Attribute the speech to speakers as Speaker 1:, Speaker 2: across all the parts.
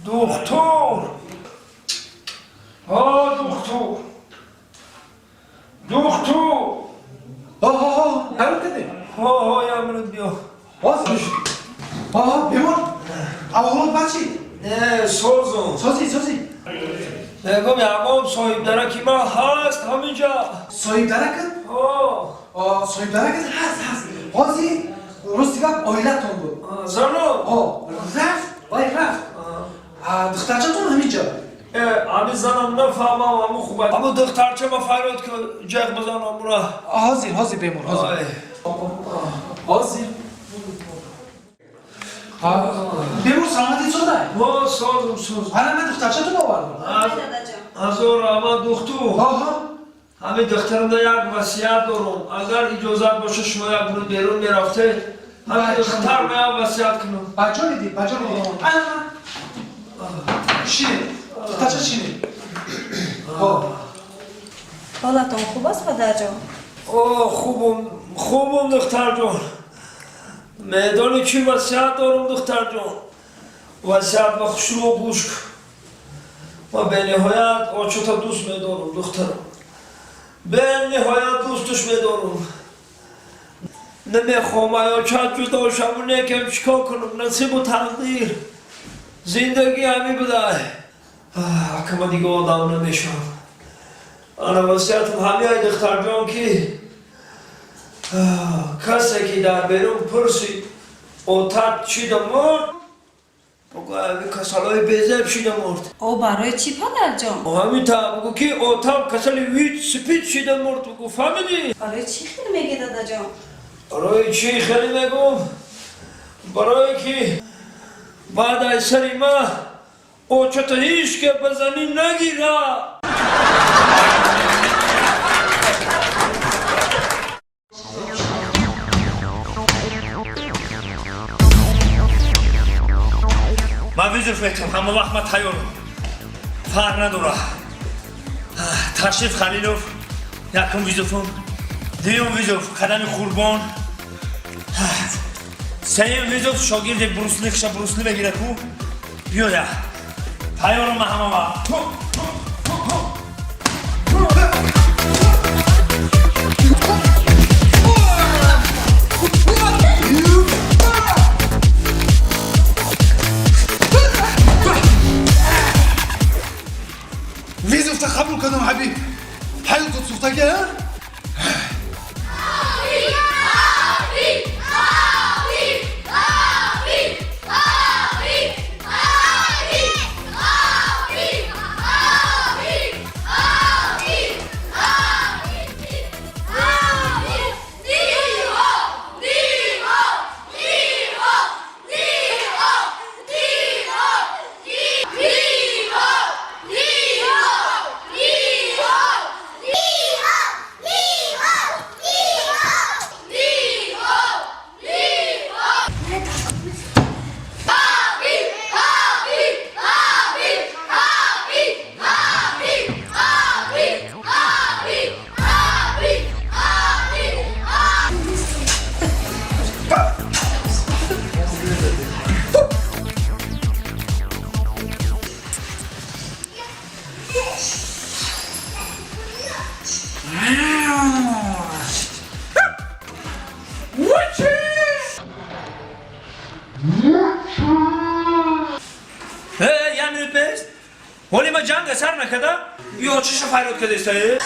Speaker 1: Духтур, ҳо, духтур, духтур.
Speaker 2: Ҳо, ҳаракат кардем.
Speaker 1: Ҳо, ҳо, як минут биё.
Speaker 2: Ҳозир. Ҳо, бемор. Аҳволот бад шид?
Speaker 1: Не, созум.
Speaker 2: Созӣ, созӣ.
Speaker 1: Мегӯм, ягон соҳибдараки ман ҳаст ҳаминҷа?
Speaker 2: Соҳибдаракат?
Speaker 1: Ҳо.
Speaker 2: Соҳибдаракат ҳаст, ҳаст. Ҳозир, рости гап, оилатон буд.
Speaker 1: Зану.
Speaker 2: Ҳо, рафт, вай рафт. Духтарчатон ҳаминҷа.
Speaker 1: Ҳами занам нафаҳмам, ҳаму хуба, ҳаму духтарча ма фарёд ки ҷеғ бизанам ура.
Speaker 2: Ҳозир, ҳозир, бемор, ҳозир. Ҳозир. Бемор, саломатӣ сода?
Speaker 1: Ҳо, созум, созум.
Speaker 2: Ана ман духтарчатон овардам.
Speaker 1: Ҳазор раҳмат, духтур.
Speaker 2: Ҳо, ҳо.
Speaker 1: Ҳамин духтарамда як васият дорум, агар иҷозат боша, шумо як минут берун мерафтед, ҳамин духтар меям васият кунам.
Speaker 2: Ба ҷони дил, ба ҷони дил. Ана шинед, духтарча, шинед. Ҳо.
Speaker 3: Ҳолатон хуб аст, падарҷон?
Speaker 1: О, хубум, хубум, духтарҷон. Медонӣ, чӣ васият дорум, духтарҷон? Васият ба хушрӯ гӯш кун. Ма бениҳоят очата дӯст медорум, духтарам, бениҳоят дӯсташ медорум. Намехоҳам ай очат ҷудо шаву, некем чӣ кор кунам, насибу тақдир, зиндагӣ ҳами будай. Акама дига одам намешавам. Ана васиятам ҳами ай, духтарҷон, ки касе ки дар берун пурсид, отат чида мурд, бугӯ, ҳами касалҳои безеб шида мурд.
Speaker 3: О, барои чӣ, падарҷон?
Speaker 1: Ҳамита бугӯ, ки отам касали ВИЧ СПИД шида мурд, бугӯ, фаҳмидӣ?
Speaker 3: Барои чӣ хел мегӣ, дадаҷон?
Speaker 1: Барои чӣ хеле мегӯм? Барое ки баъд аз сари ма очата ҳеҷ ке ба занӣ нагира.
Speaker 4: Ман вызов метам, ҳама вақт ман тайёрам, фарқ надора. Ташриф Халилов якум вызов ам, дуюм вызов Қадами Қурбон, сеюм вызов шогирди Брусли, хиша Брусли мегира ку биёя. Тайёрам ман ҳама вақт.
Speaker 2: Вызов та қабул кардам, ҳабиб. Ҳаётот сӯхтагӣ, а?
Speaker 4: Э, як минут бест, ҳоли ма ҷанга сар накарда, ё чиша фарёд кардеста? Э,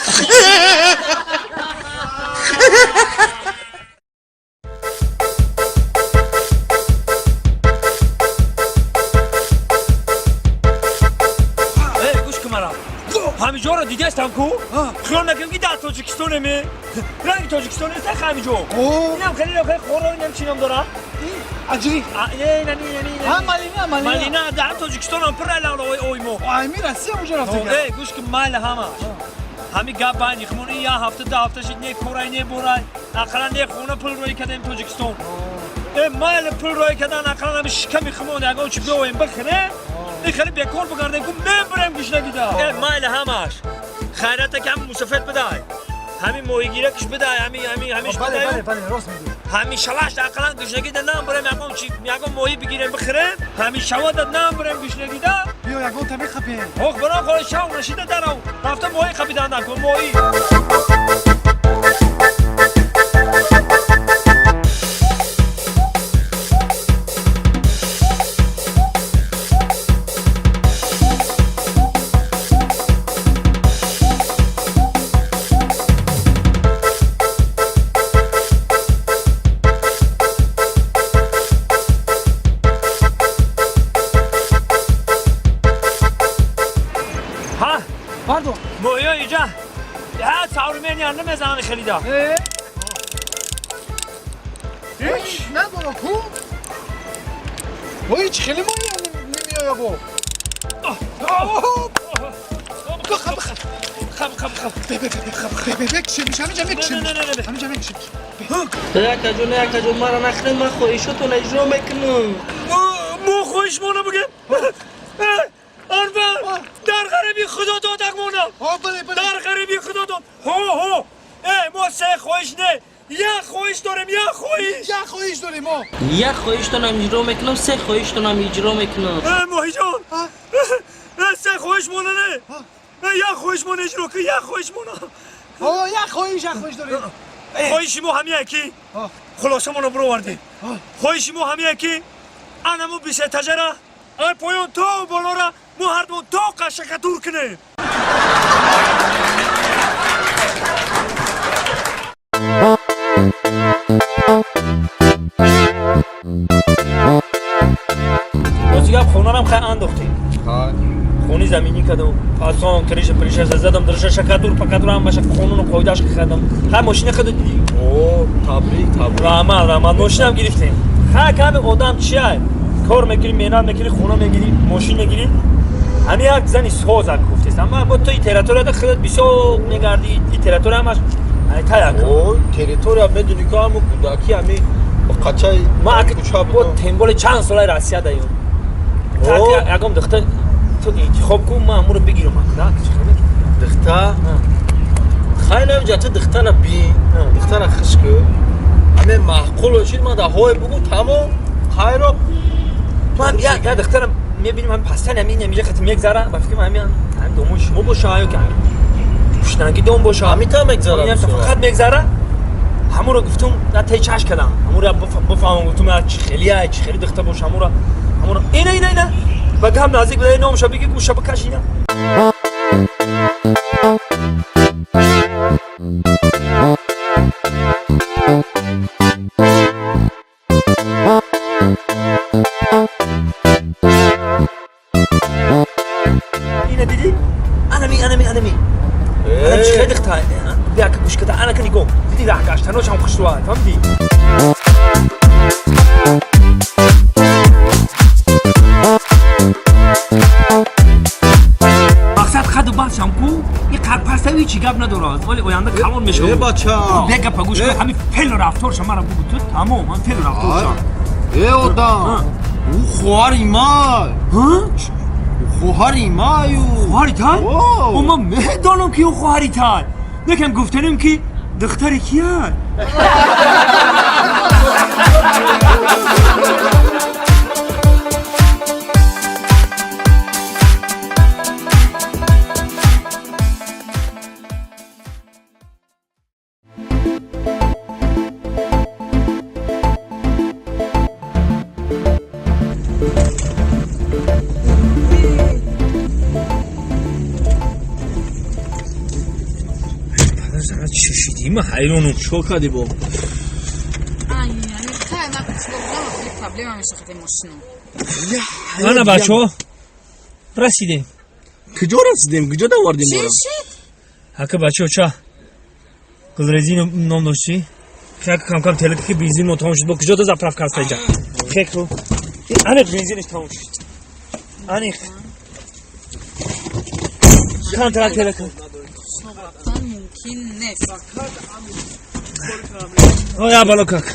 Speaker 4: Э, гӯш кун мара, ҳамиҷоро дидастам ку, хиёл накунем, ки дар Тоҷикистонеме, ранги Тоҷикистон нест ҳамиҷо. Инам хеле хеле хоро, инам чӣ ном дорад?
Speaker 2: Аҷри.
Speaker 4: Не, не, не, не.
Speaker 2: Ҳа, малина, малина.
Speaker 4: Малина дар Тоҷикистонам пур ой мо.
Speaker 2: Ами Россия уҷа рафтага.
Speaker 4: Э, гӯш кун, майли ҳамаш. Ҳами гап байни хумон, ин як ҳафта, 10 ҳафта шид, не корай, не борай, ақаллан не хона пул рӯй кардем Тоҷикистон. Э, майли пул рӯй кардан, ақаллан ҳами шиками хумон ягон чи биёем бихӯрем. Ин хеле бекор бигардем ку, мебурем гушнагида. Э, майли ҳамаш. Хайрата ки ҳами мусафед бидай. Ҳами моҳигиракш бидай, ҳами ҳамиш
Speaker 2: Бале.
Speaker 4: бидай.
Speaker 2: Бале, бале, рост мегӯӣ.
Speaker 4: Ҳамин шалаш ақаллан гушнагида нам бурем, ягон чи, ягон моҳӣ бигирем, бихӯрем. Ҳамин шавода нам бурем гушнагида.
Speaker 2: Биё, ягон та мехапем.
Speaker 4: Ох, барам хола, шав нашида дарав. Рафта моҳӣ қапидан накун, моҳӣ. Ҳа.
Speaker 2: Бардор.
Speaker 4: Моҳиё иҷа. Ҳа, саврумения намезананд хелида.
Speaker 2: Ҳеч надора ку. Ой, чӣ хеле моҳи намеоя бо.
Speaker 4: Хаб, хаб, хаб.
Speaker 2: Мекшемиш, ҳаминҷа мекшемиш.
Speaker 4: Не, не, не, не.
Speaker 2: Ҳаминҷа мекшемиш.
Speaker 1: Якаҷон, якаҷон, мара нахӯред, ман хоҳишотон иҷро мекунам.
Speaker 4: Мо хоҳишмона бигем? Арба, дар ғариби худо додак монам.
Speaker 2: Ҳо, бале, бале.
Speaker 4: Дар ғариби худо дод. Ҳо, ҳо. Э, мо се хоҳиш не. Як хоҳиш дорем, як хоҳиш.
Speaker 2: Як хоҳиш дорем мо.
Speaker 1: Як хоҳиштонам иҷро мекунам, се хоҳиштонам иҷро мекунам.
Speaker 4: Э, моҳиҷон. Э, се хоҳиш мона не. Э, як хоҳиш мона иҷро кун, як хоҳиш мона.
Speaker 2: Ҳо, як хоҳиш, як хоҳиш дорем.
Speaker 4: Хоҳиши мо ҳамия ки хулосамонро бировардем. Хоҳиши мо ҳамия ки анамо бисетажара ай поён то болора мо ҳардумон то қашака дур кунем. Рости гап, хонарам хай андохтем. Хони заминӣ кардам, асон криша приша задам, дарша шакадур пакадур ҳамаша қонуну қоидааш кардам. Хай, мошина худо дидӣ?
Speaker 5: О, табрик, табрик.
Speaker 4: Раҳмат, раҳмат, мошинам гирифтем. Хай, ками одам чиай, кор мекунӣ, меҳнат мекунӣ, хона мегирӣ, мошин мегирӣ. Ҳами як зани созак гуфтест. Ама бо ту и территорияда худат бисёр мегардӣ, и территория ҳамаш таяк.
Speaker 5: О, территория медуни ки ҳаму кӯдаки ҳами қачаи
Speaker 4: Ма
Speaker 5: кӯча
Speaker 4: бо
Speaker 5: будам.
Speaker 4: темболи чанд солаи Россия даём.
Speaker 5: О.
Speaker 4: Ягом духта ту интихоб кун, ман ҳамуро бигирам.
Speaker 5: Духта? Хай, намҷа ту духтара бин, духтара хиш ку. Ҳаме маъқул бошид, ман дар ҳое бугу, тамом. Хайро.
Speaker 4: Ман як духтарам мебинем, ҳами пастани ҳамин ҳамиҷа хати мегзара, ба фикрам ҳамин ҳамин домои шумо боша ё ки ҳамин пуштанги дом боша.
Speaker 5: Ҳамин та мегзара.
Speaker 4: Ҳамин фақат мегзара. Ҳамуро гуфтум, на тай чаш кардам, ҳамуро бифаҳмам, гуфтум чи хелия, чи хели духта боша. Ҳамуро ина, ина, ина, ба гап наздик буда, номша биги, гӯша бикаш, ина. Ина дидӣ? Анами, анами, анами, ана чи хели духта. Бия, ка гӯш када, ана ка нигоҳ, дидӣ, раҳ гаштаношам хушрӯа, фаҳмидӣ? Мақсад хаду баҳсам ку, и қарпарстави чӣ гап надорад, вале оянда калон мешавад.
Speaker 5: Э, бача.
Speaker 4: Бе гапа гӯш кун, ҳами феълу рафторша мара бугу ту, тамом, ҳами феълу рафторша.
Speaker 5: Э, одам. Ӯ хоҳари май. Хоҳари маю.
Speaker 4: Хоҳари тай?
Speaker 5: О.
Speaker 4: О, ман медонам ки ӯ хоҳари тай, лекин гуфтанем ки духтари кия. Чӣ шидима, ҳайронум.
Speaker 5: Чӣ кардӣ бо?
Speaker 6: Ай, яъне хай, ман қишлоқ будам, хеле проблема мешавад хати мошино.
Speaker 4: Ана, бачаҳо, расидем.
Speaker 5: Куҷо расидем? Куҷо давардем
Speaker 6: Чӣ
Speaker 5: моро?
Speaker 6: шид?
Speaker 4: Ҳака, бачаҳо, ча гулрезино ном доштӣ, хек камкам телека ки бензин мо тамом шуд. Бо куҷо да заправка аста иҷа? Хек ру, аниқ бензиниш тамом шуд, аниқ камтарак телека.
Speaker 6: Қишлоқ рафтан мумкин нест.
Speaker 4: Оя, бало как.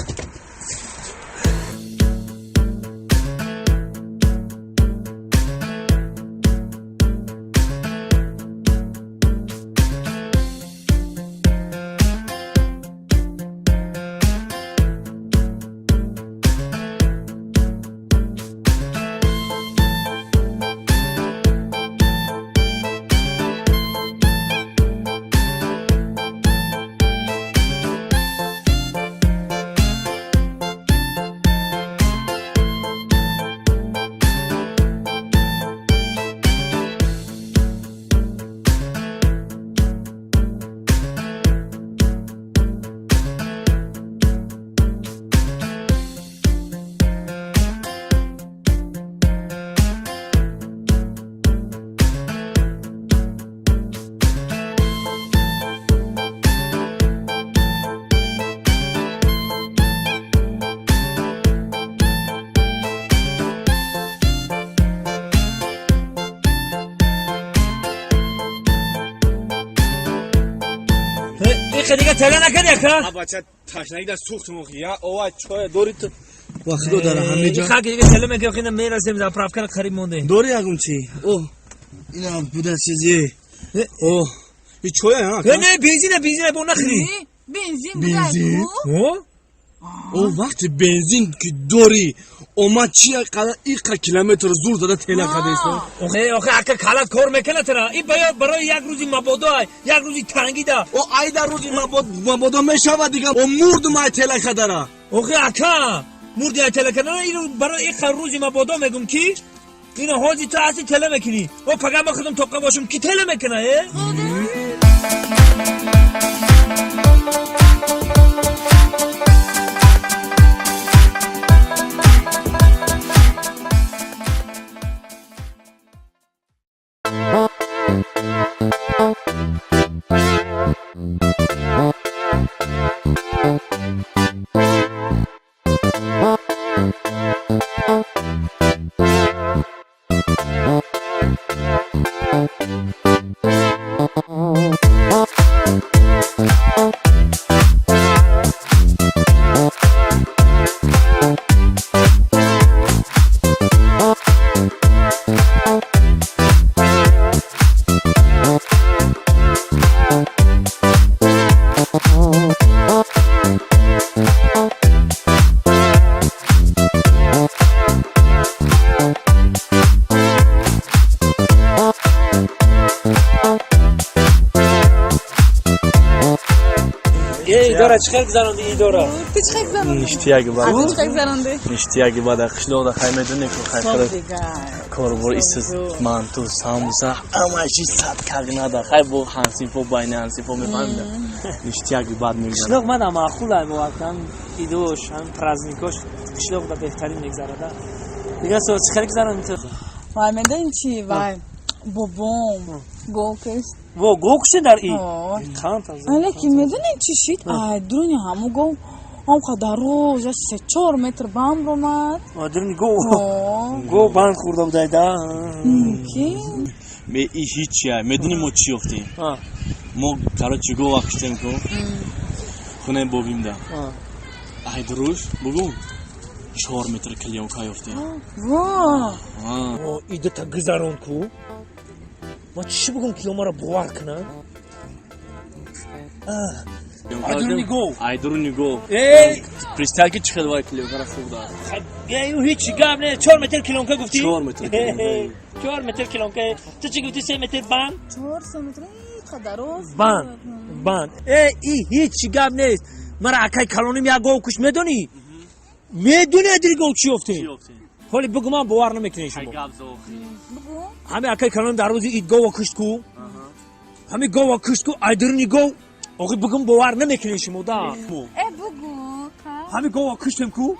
Speaker 4: Дига тела накарди ака?
Speaker 5: Бача ташнагӣ дар сӯхтум охи. Я ова чоя дори ту. Ва худо дар ҳама ҷо.
Speaker 4: Хак дига тела мекунем, хина мерасем заправка ро қариб мондем.
Speaker 5: Дори ягон чи? О, инам буда чизи. О, и чоя ҳа?
Speaker 4: Не, не, бензина, бензина бо нахри.
Speaker 6: Бензин
Speaker 5: Бензин?
Speaker 6: будай.
Speaker 4: О?
Speaker 5: О, вақти бензин ки дори, омад чи қадар иқа километр зур зада тела кадест.
Speaker 4: Охе, охе, ака калат кор мекунад тара. Ин баёд барои як рӯзи мабодо, як рӯзи тангида.
Speaker 5: О, айда рӯзи мабодо мешавад дига. О, мурдум ай тела кадара.
Speaker 4: Охе, ака, мурди ай тела кардана, ино барои иқа рӯзи мабодо мегум ки ино ҳози ту ҳасти тела мекунӣ. О, пага ма худам тоқа бошум, ки тела мекуна, э? Э, идора чӣ хел гузаронди идора?
Speaker 6: Ту чӣ хел гузаронди?
Speaker 5: Ништияги бад.
Speaker 6: Ту чӣ хел гузаронди?
Speaker 5: Ништияги бад. Қишлоқда хай медоне ку хай
Speaker 6: Соф
Speaker 5: хӯрок.
Speaker 6: дигар.
Speaker 5: Корбор исиз манту, самбуса, ҳама чиз сад кагнада. Хай бо ҳансифо байни ҳансифо мефаҳмида. Ништияги бад мегузарад.
Speaker 4: Қишлоқ мада маъқул ай бовакан идош, ҳам праздникош қишлоқ да беҳтарин мегзарада. Дига со чӣ хел гузаронди ту?
Speaker 6: Вай, медонӣ чӣ? Вай, бобом гол кушт.
Speaker 4: Во, гол кушти дар ид?
Speaker 6: О.
Speaker 4: Қанд аз.
Speaker 6: Лекин медонӣ чӣ шид? Ай, дуруни ҳаму гол ҳам қадар роз, я 3-4 метр банд омад.
Speaker 4: О, дуруни гол.
Speaker 6: О,
Speaker 4: Гол банд хӯрда будай да.
Speaker 6: мумкин.
Speaker 5: Ме и ҳичи ай. Медонӣ мо чӣ ёфтем?
Speaker 4: А.
Speaker 5: Мо короче гова куштем ку. Хонаи бобимда.
Speaker 4: А.
Speaker 5: Ай дуруш, бугум. 4 метр клеёнка ёфтем.
Speaker 6: Во!
Speaker 5: А.
Speaker 4: О, идата гузарон ку. Ма чӣ бугум ки омара бовар кунам? Ай дуруни гол.
Speaker 5: Ай дуруни гол.
Speaker 4: Эй,
Speaker 5: Представь ки чӣ хел вай клеёнкара хӯрда.
Speaker 4: эй, ҳеҷ гап не. 4 метр клеёнка гуфтӣ?
Speaker 5: 4 метр клеёнка.
Speaker 4: 4 метр клеёнка. Ту чӣ гуфтӣ 3 метр банд?
Speaker 6: 4 метр қадар роз.
Speaker 4: Банд, банд. Э, и ҳеҷ гап нест. Мара акай калоним як гол кушт, медонӣ? Медонӣ адири гол чӣ ёфтем?
Speaker 5: Чӣ ёфтем?
Speaker 4: Ҳоли бугу ман бовар намекунед
Speaker 5: Хай
Speaker 4: шумо.
Speaker 5: гап зохи.
Speaker 6: Бугу.
Speaker 4: Ҳами акай калоним дар рӯзи ид гова кушт ку. Ҳами гова кушт ку, айдирни гов. Охи бугум бовар намекунед шумо да.
Speaker 6: Э, бугу. Ка?
Speaker 4: Ҳами гова куштем ку,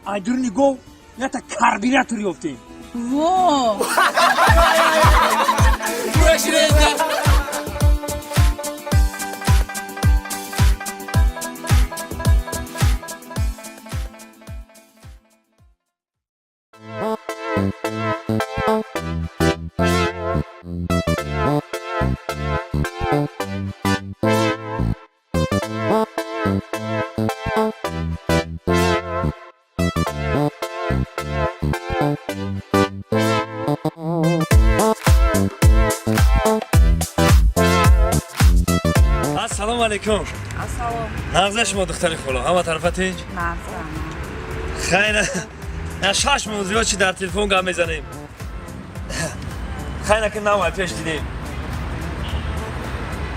Speaker 4: айдирни гов ята карбюратор ёфтем.
Speaker 6: Во!
Speaker 4: Ассалому алайкум.
Speaker 3: Ассалом.
Speaker 4: Нағза шумо духтари холо, ҳама тарафа тинҷ?
Speaker 3: Нағза.
Speaker 4: Хайр, на 6 моҳ зиёд чи дар телефон гап мезанем. Хайр, ки навай пеш дидем.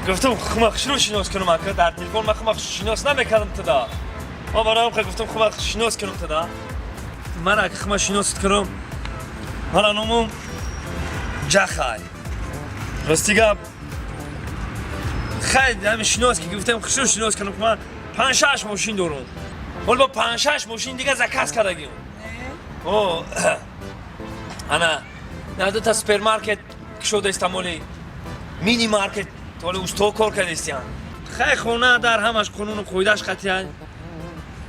Speaker 4: Гуфтам хума хушрӯ шинос кунам ака дар телефон ман хума шинос намекардам туда. Ма бароям ха гуфтам хума шинос кунам туда. Ман ака хума шинос кунам. Мана номум Ҷахай. Рости гап хайр ҳами шинос ки гуфтам хушрӯ шинос кунам ки ман 5-6 мошин дорам. Ҳол бо 5-6 мошин дига заказ кардагим. О, ана, на дута супермаркет кушодаистам оли мини маркет толи усто кор кардистиян. Хай хона дар ҳамаш қонуну қоидаш қатъиян.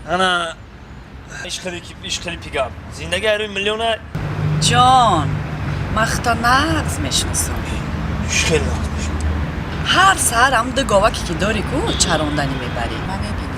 Speaker 4: Ана ишқили ишқили пигап. Зиндагӣ айрӯи миллиона
Speaker 7: Ҷон, ман худто нағз мешиносам.
Speaker 4: ишқили нағз мешавад.
Speaker 7: Ҳар саҳар ҳам ду говаке ки дорӣ ку чаронданӣ мебарӣ. Ман мебинам.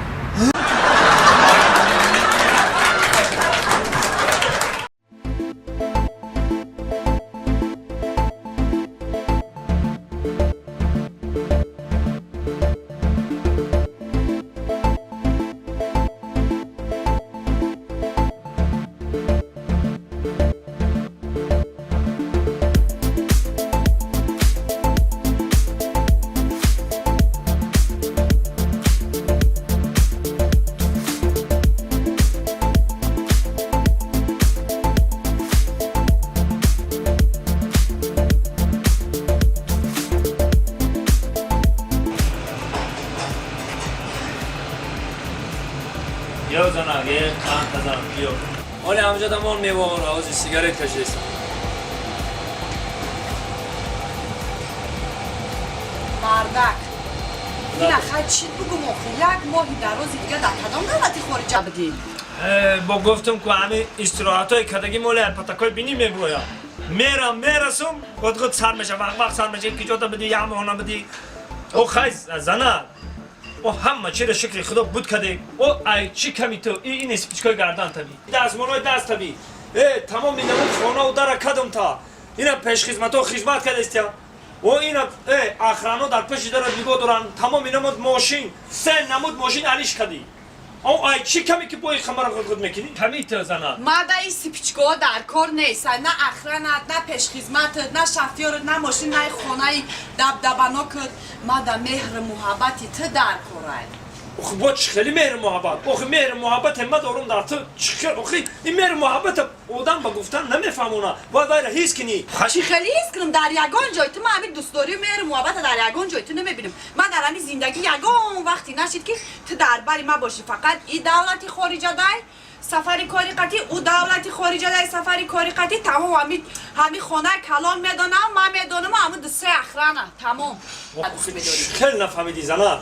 Speaker 4: Ё занак, е қанд тазан, биё. Оли ҳамҷадамон мевоҳоро ҳозир сигарет кашидестам.
Speaker 7: Мардак. Ина хай чӣ бугум охи? Як моҳи дарози дига дар кадом давлати хориҷа будӣ?
Speaker 4: Бо гуфтум ку ҳами истироҳатҳои кадаги моли патакои бинӣ мебуроям. Мерам, мерасум, худ худ сар меша, вақт вақт сар меша, ки ҷота бидӣ, як моҳ набидӣ. О хай зана, о ҳама чиро шукри худо буд кадем. О ай чӣ ками ту, и ин спичкои гардан таби. Дастмолои даст таби. Э, тамоми намуд хонаву дара кадум та. Ина пешхизматҳо хизмат кадестия. О ина э охрано дар пеши дара нигоҳ доранд. Тамоми намуд мошин, се намуд мошин алиш кадӣ. О ай чӣ ками ки бои хамара худ худ мекунӣ? Ками ту зана.
Speaker 7: Мада ин сипичкоҳо дар кор нест. На охранат, на пешхизматат, на шофёрат, на мошин, на хонаи дабдабанокат. Мада меҳру муҳаббати ту дар корай.
Speaker 4: Охи бо чӣ хеле меҳру муҳаббат? Охи меҳру муҳаббате ма дорум дар ту чӣ хел? Охи ин меҳру муҳаббата одам ба гуфтан намефаҳмона. Бояд вайра ҳис кунӣ.
Speaker 7: Чӣ хеле ҳис кунам? Дар ягон ҷой ту ман ҳамин дӯстдорию меҳру муҳаббата дар ягон ҷой ту намебинам. Ман дар ҳамин зиндагӣ ягон вақте нашид ки ту дар бари ман бошӣ. Фақат и давлати хориҷа дай сафари кори қатӣ, ӯ давлати хориҷа дай сафари кори қатӣ. Тамом, ҳами хонаи калон медонам, ман медонам, ҳамун ду се охрана. Тамом.
Speaker 4: Хел нафаҳмидӣ зана.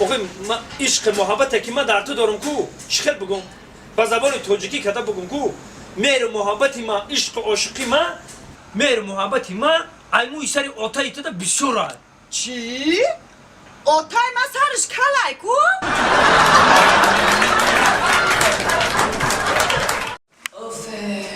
Speaker 4: Охи ма ишқи муҳаббате ки ман дар ту дорум ку, чӣ хел бугум? Ба забони тоҷикӣ када бугум ку, меҳру муҳаббати ма, ишқу ошиқи ма, меҳру муҳаббати ма ай мӯи сари отаи туда бисёр ай.
Speaker 7: Чӣ? Отай ман сариш калай ку? Офе.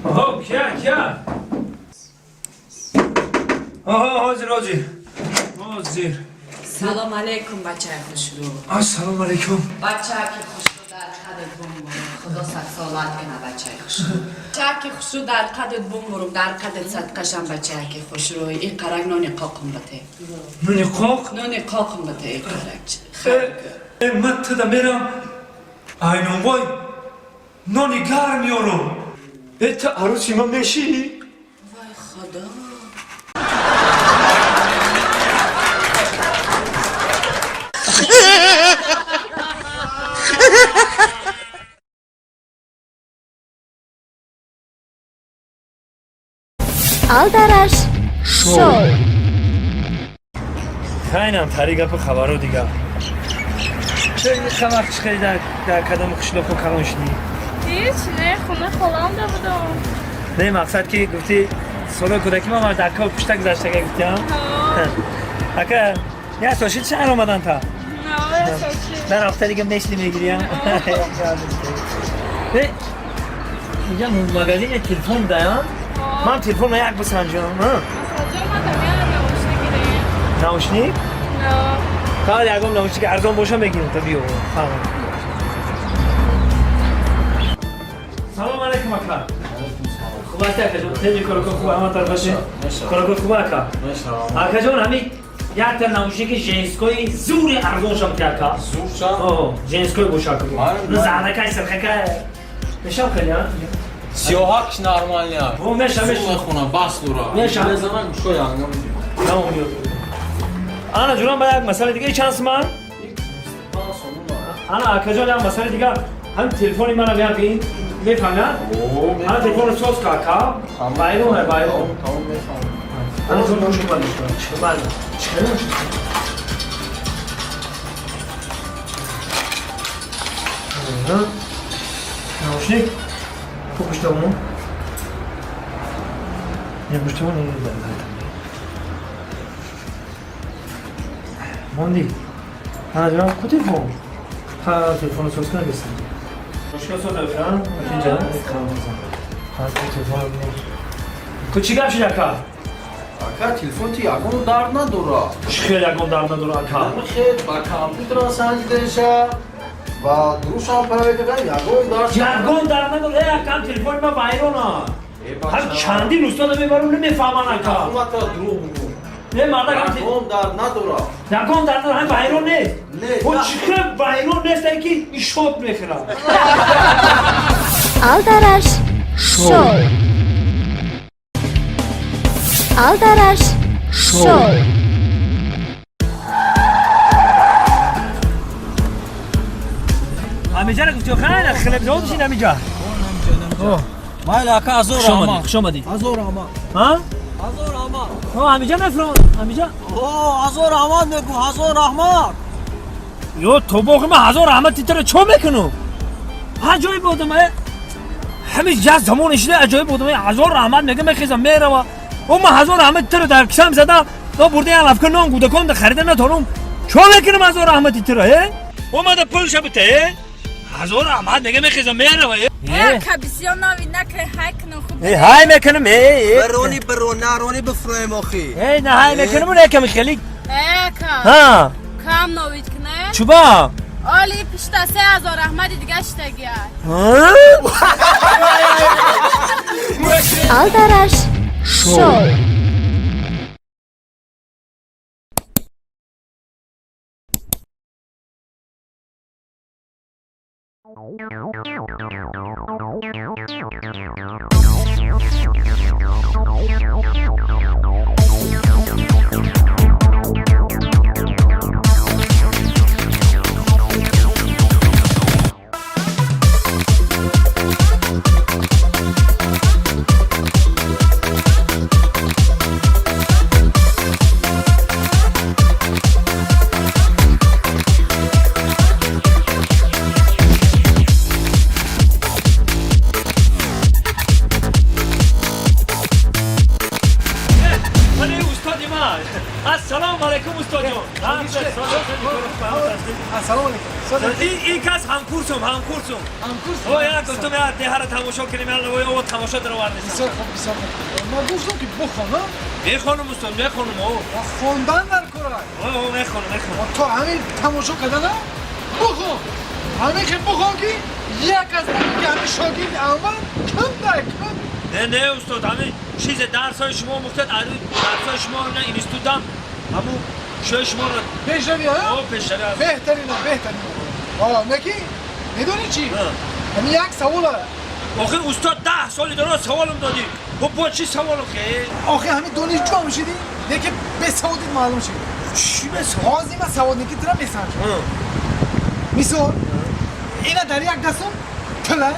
Speaker 4: Оҳо, кия, кия? Оҳо, ҳозир, ҳозир. Ҳозир.
Speaker 7: Салом алейкум, бачаи хушрӯ.
Speaker 4: Ассалому алайкум.
Speaker 7: Бачаки хушрӯ дар қадат бумбурум. Худо садсолат кина бачаи хушрӯ. Бачаки хушрӯ дар қадат бумбурум, дар қадат садқашам бачаки хушрӯ. И қарак нони қоқум бате.
Speaker 4: Нони қоқ?
Speaker 7: Нони қоқум бате и қарак.
Speaker 4: Э, ман туда мерам. Айнонвой нони гарм меёрум. Э, ту арӯси ман мешӣ?
Speaker 7: Вай худо.
Speaker 8: Алдараш шоу.
Speaker 4: Хайнам тари гапу хабаро дига. Ча ин вақт чӣ хеле дар кадом қишлоқу калон шудӣ?
Speaker 9: Ҳеч, не, хона холамда будам.
Speaker 4: Не, мақсад ки гуфтӣ солои кӯдакӣ ман дар ков пушта гузаштага гуфтиам. Ака, як сол шид шаҳр омадан та?
Speaker 9: Не, сол шид.
Speaker 4: Дар ҳафта дига месли мегириям. Э, инҷа магазин телефон даям? Ман телефонро як бисанҷам.
Speaker 9: Асалҷон, ман тамяна наушник гирем.
Speaker 4: Наушник?
Speaker 9: Не.
Speaker 4: Фақат ягон наушник арзон боша мегирам, та биё. Салом алейкум ака. Хуб аст акаҷон? Теҷи коракон хуб ҳама тарафаши? Коракон хуб ака? Акаҷон, ҳами якта наушники женской зури арзон шам ти ака.
Speaker 5: Зуршам?
Speaker 4: О, женской боша ака. Заракай, сирхакай. Мешам хеле, а?
Speaker 5: Сиёҳакш нормальный.
Speaker 4: О, меша, меша.
Speaker 5: Зур мехонам, бас дура.
Speaker 4: Меша.
Speaker 5: Мезанам гӯшои ангам.
Speaker 4: Тамом ёд. Ана ҷурам ба як масъала дига чанд суман? Ана акаҷон як масъала дига ҳам телефони мана биям бин мефаҳмӣ? Ана телефонро соз ка ака. Байрон, байрон.
Speaker 5: Тамом мефаҳмам.
Speaker 1: Наушник? Пушта мо? Не, пушта мо не. Монди. Ҳа, ҷонам, ку телефон? Ҳа, телефонро соз кунам бесам. Мушкил соз нафран? Инҷа? Ҳа, телефон. Ку чӣ гап шид, ака?
Speaker 5: Ака, телефон ти ягон дард надора.
Speaker 4: Чӣ хел ягон дард надора, ака?
Speaker 5: Хел ба компютера санҷидаша ва дурушам проверка ягон дард.
Speaker 4: Ягон дард надора. Э, акам, телефони ма вайрона. Ҳам чандин устода мебарам, намефаҳман, ака.
Speaker 5: Ҳукумата дурӯғ бугӯ.
Speaker 4: Не, мардак,
Speaker 5: ягон дард надора.
Speaker 4: Ягон дард надора, ҳам вайрон нест.
Speaker 5: Не.
Speaker 4: О, чӣ хел вайрон нест, ки ишот мехӯрад.
Speaker 8: Алдараш шоу. Алдараш шоу.
Speaker 4: Ҳамиҷара гуфти, хайр, хлебзавод шин ҳамиҷа.
Speaker 5: Майли, ака, азор раҳмат.
Speaker 4: Хуш омадӣ.
Speaker 5: Азор раҳмат.
Speaker 4: Ҳа?
Speaker 5: Азор раҳмат.
Speaker 4: О, ҳамиҷа мефурон, ҳамиҷа.
Speaker 5: О, азор раҳмат мегӯ, ҳазор раҳмат.
Speaker 4: Ё тобоғи ман, ҳазор раҳмат, титра чо мекунам? Аҷоиб одам, э. Ҳамин як замон шида аҷоиб одам, ҳазор раҳмат мега, мехезам, мерава. О, ман ҳазор раҳмат титра дар кисам зада, но бурда як лавка нон гудакон да харида натонам. Чо мекунам ҳазор раҳмат титра, э? Омада пулша бита, э? Ҳазор раҳмат мега, мехезам, мерава, э.
Speaker 9: Ака, бисёр нави накай, ҳай кунам хуб.
Speaker 4: Э, ҳай мекунам, э, э.
Speaker 5: Барони барон, нарони бифроем охи.
Speaker 4: Э, на ҳай мекунам, яками хеле.
Speaker 9: Ака.
Speaker 4: Ҳа.
Speaker 9: Кам новид кунэ?
Speaker 4: Чуба?
Speaker 9: Оли пишта 3000 раҳмати дига шитагия.
Speaker 8: Алдараш шоу.
Speaker 4: Ассалому алайкум, устодҷон.
Speaker 2: Ассалому алайкум.
Speaker 4: Ин кас ҳамкурсум, ҳамкурсум.
Speaker 2: Ҳамкурс?
Speaker 4: О, як гуфтум, як деҳара тамошо кунем, як лавои ово тамошо даровардем.
Speaker 2: Бисёр хуб, бисёр хуб. Ман гуфтам ки бихонам.
Speaker 4: Мехонам, устод, мехонам, о.
Speaker 2: Хондан дар кора.
Speaker 4: О, мехонам, мехонам.
Speaker 2: То ҳамин тамошо кардана бихон. Ҳамин хел бихон ки як аз ки ҳамин шогирди аввал кам дар кам.
Speaker 4: Не, не, устод, ҳамин чизе дарсҳои шумо мухтад, дарсҳои шумо на институтам, ҳамун шои шуморо
Speaker 2: пешравӣ, ҳа?
Speaker 4: О, пешравӣ.
Speaker 2: Беҳтарина, беҳтарина. О, неки? Медонӣ чӣ? Ҳамин як савола.
Speaker 4: Охир, устод, 10 соли дорад саволам додӣ. Бо бо чӣ саволам хе?
Speaker 2: Охир ҳамин донишҷӯ ҳам шидӣ, леки бесаводит маълум шид.
Speaker 4: Чӣ бесавод?
Speaker 2: Ҳозир ман саводники тира месанҷам. Мисол, ина дар як дастам пула,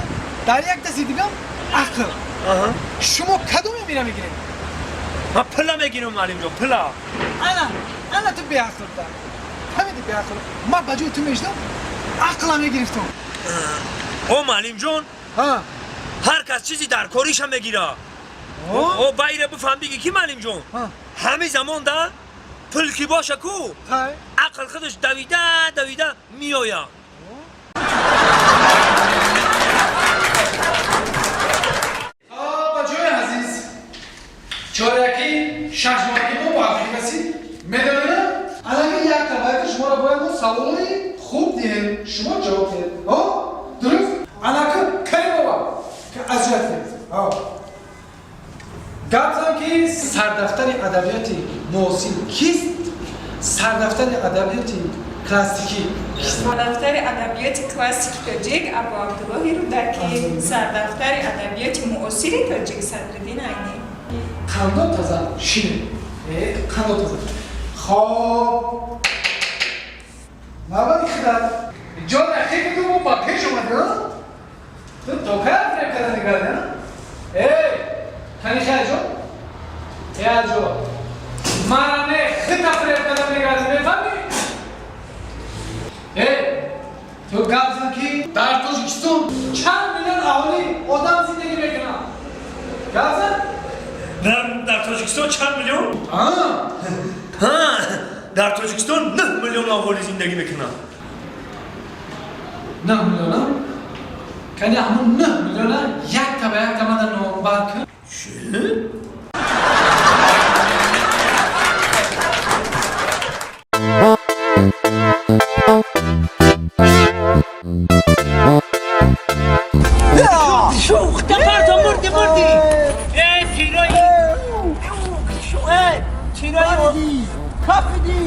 Speaker 2: дар як дасти дигам ақл. Шумо кадоме мера мегиред?
Speaker 4: Ман пула мегирам, муаллимҷон, пула.
Speaker 2: Ана, ана ту беақл буда. Ҳамин беақл. Ман ба ҷои ту мешидам, ақлам мегирифтам.
Speaker 4: О, муаллимҷон, ҳар кас чизи дар кориша мегира. О, байра бифаҳм, биги ки муаллимҷон, ҳамин замонда пул ки боша ку, ақл худаш давида давида меояд.
Speaker 2: Бачаҳои азиз, чоряки шашмоҳаки мо ба охир расид. Медонед, алами як табайти шуморо бояд мо саволои хуб диҳем, шумо ҷавоб диҳед. О, дуруст? Анака Каримова азият диҳед. Гап зан ки сардафтари адабиёти муосир кист? Сардафтари адабиёти классикӣ кист?
Speaker 10: Сардафтари адабиёти классики тоҷик Абу Абдуллоҳи Рӯдакӣ, сардафтари адабиёти муосири тоҷик Садриддин Айнӣ.
Speaker 2: Қандо таза шине. Қандо таза. Хоб. Навбати хидат. Ҷон ахи ки мо ба пеш омадӣ, а? Ту то кай фиреб карда мекардӣ, а? Эй, кани хайҷон? Эй, аҷо. Тоҷикистон чанд миллион аҳолӣ одам зиндагӣ мекунад? Гап зан.
Speaker 4: Дар Тоҷикистон чанд миллион?
Speaker 2: А?
Speaker 4: Ҳа, дар Тоҷикистон 9 миллион аҳолӣ зиндагӣ мекунад.
Speaker 2: 9 миллиона? Кани ҳамун 9 миллиона якта ба якта мада номбар кун.
Speaker 4: Чӣ? Шухта мурди мурди. Эй, тирои. Эй, тирои.
Speaker 1: Кафиди!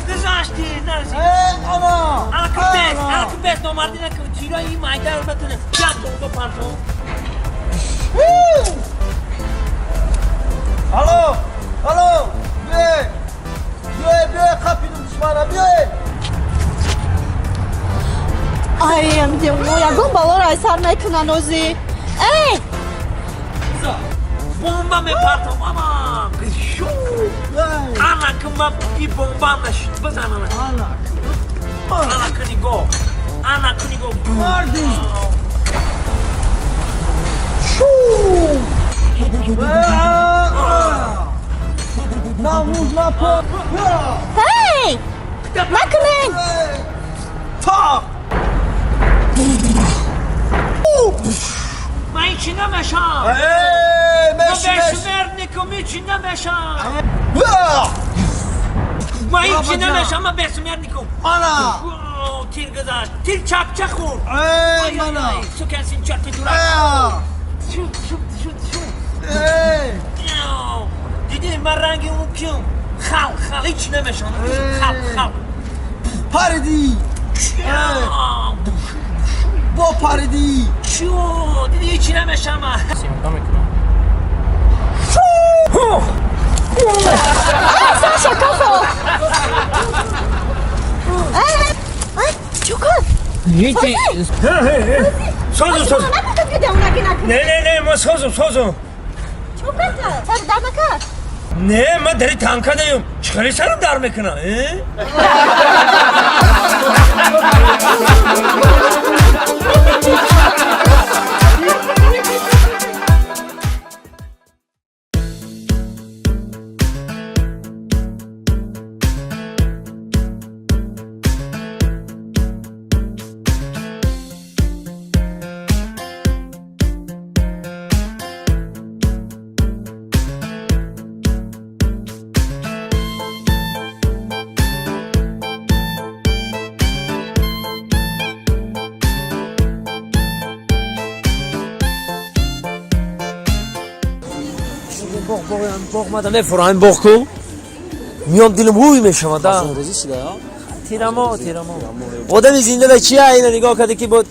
Speaker 4: Гузашти, нараси.
Speaker 1: Эй, ана!
Speaker 4: Алакбес, алакбес, номарди накун. Тирои майда натуне. Як бомба партом.
Speaker 1: Алло! Алло! Биёед! Биёед, биёед, қапидум душмана, биёед!
Speaker 7: Ай, мо ягон балоро ай сар мекунан озӣ. Эй!
Speaker 4: Бомба мепартом, ама. Ана кума и бомба нашид, бизан ана.
Speaker 1: Ана.
Speaker 4: Ана кунигоҳ. Ана кунигоҳ.
Speaker 1: Марди! Шу! Нам нужна
Speaker 7: Эй! Накунен!
Speaker 1: Так!
Speaker 4: Ман ҳечи намешам.
Speaker 1: Эй, меши, меши!
Speaker 4: Бесмертникум, ҳечи намешам. Ман ҳечи намешам, ман бесмертникум.
Speaker 1: Ана!
Speaker 4: Тир гузашт. Тир чапча хӯрд.
Speaker 1: Эй, мана!
Speaker 4: Сукин син чарти дурак. Шуд, шуд, шуд, шуд.
Speaker 1: Эй!
Speaker 4: Дидӣ ман ранги он киюм? Халқ, халқ, ҳечи намешам. Халқ, халқ.
Speaker 1: Париди! Бо париди!
Speaker 4: Чӯ, дидӣ ҳечи намешам ман.
Speaker 7: Саша, кафо! Эй, эй, чӣ кор?
Speaker 4: Ҳечи. Созум, созум.
Speaker 7: Нагуфтам ки девонагӣ накунӣ.
Speaker 4: Не, не, не, ман созум, созум.
Speaker 7: Чӣ кор кард? Сар дар накард?
Speaker 4: Не, ман дари танка даём. Чӣ хеле сарам дар мекунам? Боғ мада мефурам, боғ ку. Миём дилам ҳуй мешавад.
Speaker 5: Рӯзӣ шуда?
Speaker 4: Тирамо, тирамо. Одами зинда да чия ина нигоҳ карда ки бо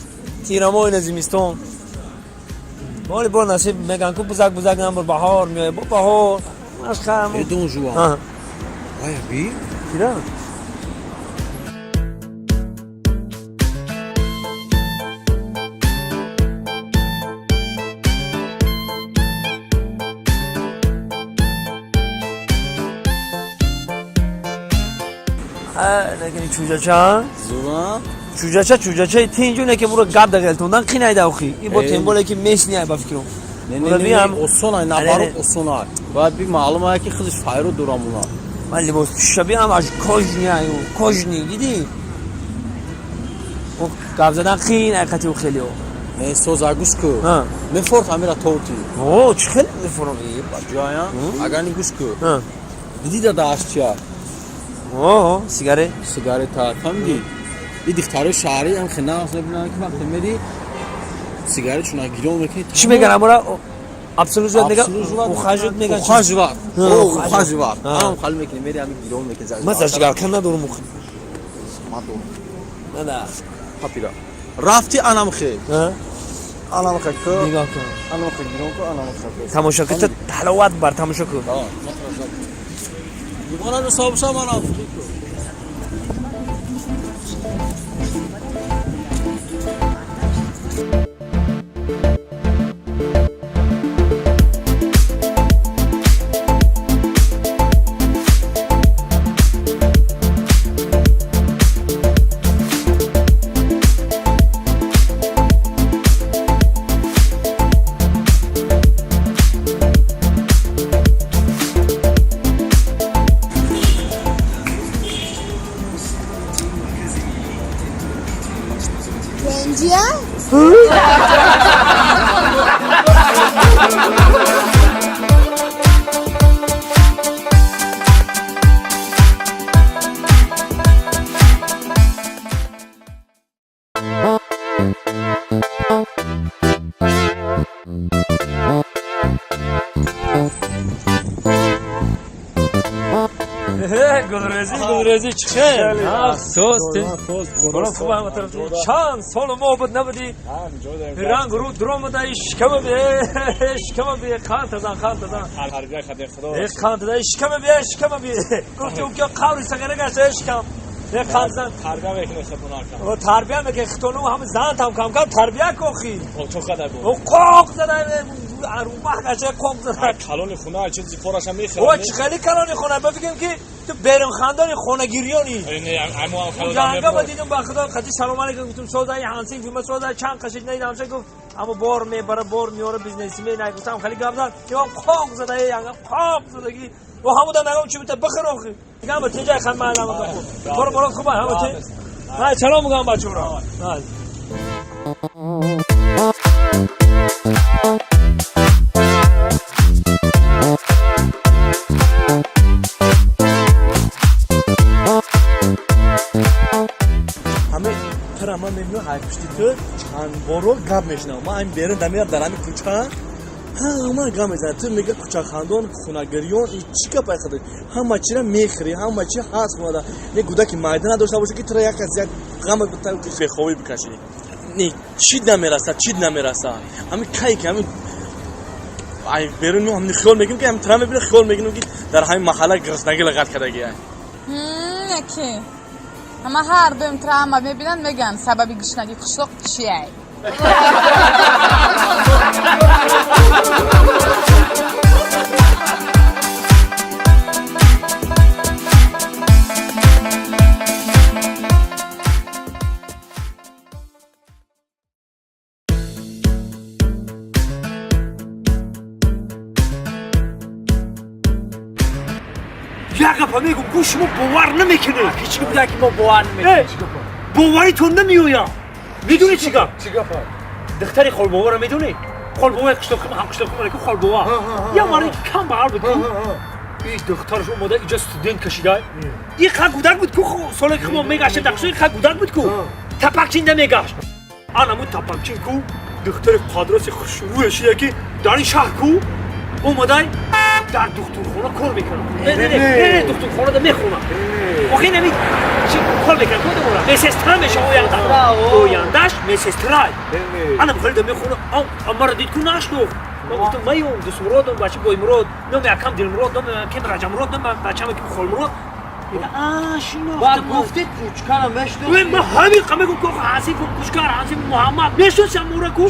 Speaker 4: тирамо ина зимистон. Боли бо насиб меган ку бузак бузак намбур баҳор меояд. Бо баҳор. Машқам.
Speaker 5: Э, Дон Жуан. Ая би?
Speaker 4: Тира. Лекин чӯҷача
Speaker 5: Зура?
Speaker 4: Чӯҷача чӯҷачаи тинҷу не ки буро гап дағелтондан қинайда охи. И бо темболе ки месни ай ба фикрум.
Speaker 5: Не, не, не, осон ай, наоборот осон ай. Бояд би маълум ай ки худаш файру дурамуна.
Speaker 4: Ман либос пӯшаби ам аж кожни ай, кожни, дидӣ? О гап задан қин ай қати хелио.
Speaker 5: Не, соза гӯш ку. Мефорт ҳамира торти.
Speaker 4: О, чӣ хеле мефорам?
Speaker 5: Ҷоя? Агар ни гӯш ку. Дидӣ да дааш чия?
Speaker 4: О, сигарет.
Speaker 5: Сигарета, фаҳмидӣ? И духтарои шаҳрӣ ам хеле нағз мебинанд ки вақте мери сигарет чуна гирён мекунӣ.
Speaker 4: Чӣ меган амора? Абсолют меган? Ухаживать меган.
Speaker 5: Ухаживать. О, ухаживать. Ам хал мекунӣ, мери ами гирён мекунӣ.
Speaker 4: Ман зажигалка надорам ухи.
Speaker 5: Ман дорам.
Speaker 4: Нада.
Speaker 5: Папира. Рафти анам хе. Анам хе ку.
Speaker 4: Нигоҳ кун.
Speaker 5: Анам хе гирён ку, анам хе.
Speaker 4: Тамошо ку, ҳаловат бар тамошо ку.
Speaker 5: Дигона нусобша манам.
Speaker 4: Гулрезӣ, Гулрезӣ, чӣ хел? Соз, برو خوب هم طرف چند سال ما بود نبودی رنگ رو درام ده شکم بی شکم بی خان تزن خان تزن خان تزن شکم بی شکم بی گفتی اون که قوری سگره گشته شکم خان تزن
Speaker 5: تربیه میکنه خودمون
Speaker 4: و تربیه میکنه خودمون هم زن تام کم کم تربیه کوخی
Speaker 5: او تو قدر بود
Speaker 4: او قاق زده ارومه گشته قاق زده
Speaker 5: کلون خونه چیزی کارش هم میخره
Speaker 4: او چه خیلی کلون خونه بفکرم که تو بیرون خاندانی خونه‌گیریانی جنگا با دیدم با خدا خدی سلام علیکم گفتم سوزای هانسینگ فیلم سوزای چند قشید ندیدم چه گفت اما بار میبره بار میاره بیزنسی می نگفتم خیلی گپ زد یام قاق زده یانگا قاق زدگی و همون دم نگم چی بوده بخیر آخی میگم با تنجای خان من برو برو خوبه همون تی من سلام میگم بچه‌ها.
Speaker 5: Ман мебинам ҳай пушти ту чанд боро гап мешунавам. Ман ҳамин берун дамирам дар ҳамин кӯча ҳама гап мезанад. Ту мега кӯчахандон, хунагирён, и чӣ гап айхада? Ҳама чира мехӯрӣ, ҳама чи ҳаст хунада. Не гудаки майда надошта боша ки тура як аз як ғама бехобӣ бикашӣ. Не чӣ намераса, чӣ намераса. Ҳамин кай ки ҳамин ай берун ҳамин хиёл мекунем ки ҳамин тура мебинам хиёл мекунем ки дар ҳамин маҳалла гирснагӣ лағат кардагӣ.
Speaker 6: Яке ама ҳар дуем траама мебинанд, мегӯянд сабаби гушнагии қишлоқ чия?
Speaker 4: Як гапа мегум, ку шумо бовар намекунед.
Speaker 1: Ҳеҷ гап ки мо бовар намекунем.
Speaker 4: Боваритон намеояд. Медонӣ чӣ гап?
Speaker 2: Чӣ гап?
Speaker 4: Духтари холбоваро медонӣ? Холбоваи қишлоқи ҳам қишлоқи ку холбова. Я марде ки кам бағал буд ку. И духтараш омода иҷа студент кашида. И ха гудак буд ку соле ки мо мегаштем дар қишлоқ, ха гудак буд ку. Тапакчинда мегашт. Анаму тапакчин ку духтари қадроси хушрӯя шида ки дар ин шаҳр ку омадай дар духтурхона кор мекунам. Не, не, не, духтурхонада мехонам. Охи нами чи кор мекунам, кор мекунам. Медсестра мешавам оянда. Ояндаш медсестра. Анам хеле мехонам. Амара дид ку нашнохт. Ман гуфтам майом дусмуродам бача Боймурод, номи акам Дилмурод, номи акам Раҷамурод, номи бачам акам Холмурод. Мега а шинохтам.
Speaker 1: Баъд гуфти кучкара мешнохти.
Speaker 4: Ман ҳамин қа мегум ку ҳасиф кучкар, ҳасиф Муҳаммад. Мешносам ура ку.